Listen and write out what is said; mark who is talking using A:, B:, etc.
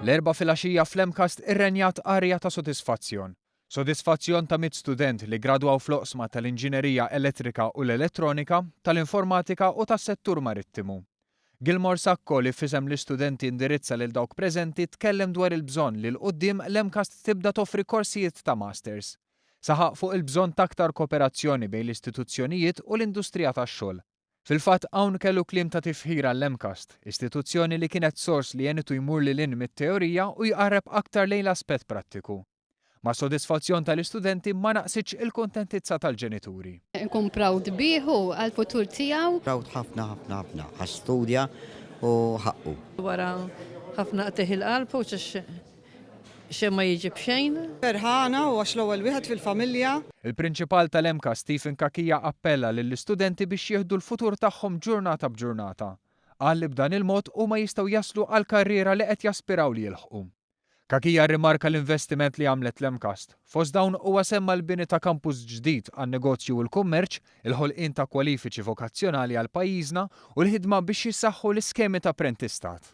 A: L-Erbgħa filgħaxija fl-MCAST irrenjat arja ta' sodisfazzjon. Sodisfazzjon ta' mitt student li ggradwaw fl-oqsma tal-inġinerija elettrika u l-elettronika, tal-informatika u tas-settur marittimu. Gilmore Sacco li f'isem l-istudenti indirizza lil dawk preżenti tkellem dwar il-bżonn li 'l quddiem l-MCAST tibda toffri korsijiet ta' Masters. Saħaq fuq il-bżonn t'aktar kooperazzjoni bejn l-istituzzjonijiet u l-industrija tax-xogħol. Fil-fatt hawn kellu kliem ta' tifħir għall-MCAST, istituzzjoni li kienet sors li għenitu jmur lil hinn mit-teorija u jqarreb aktar lejn l-aspett prattiku. Mas-sodisfazzjon tal-istudenti ma naqsitx il-kuntentizza tal-ġenituri.
B: Nkun proud bih u għall-futur tiegħu.
C: Proud ħafna ħafna ħafna għax studja u ħaqqu.
D: Wara ħafna qtigħ il-qalb u għax xejn ma jiġi b'xejn.
E: Ferħana u għax l-ewwel wieħed fil-familja.
A: Il-Prinċipal tal-MCAST Stephen Cachia appella lill-istudenti biex jieħdu l-futur tagħhom ġurnata b'ġurnata. Qal li b'dan il-mod huma jistgħu jaslu għall-karriera li qed jaspiraw li jilħqu. Cachia rrimarka l-investiment li għamlet l-MCAST. Fost dawn huwa semma l-bini ta' kampus ġdid għan-negozju u l-kummerċ, il-ħolqien ta' kwalifiċi vokazzjonali għal pajjiżna u l-ħidma biex jissaħħu l-iskemi ta' apprentistat.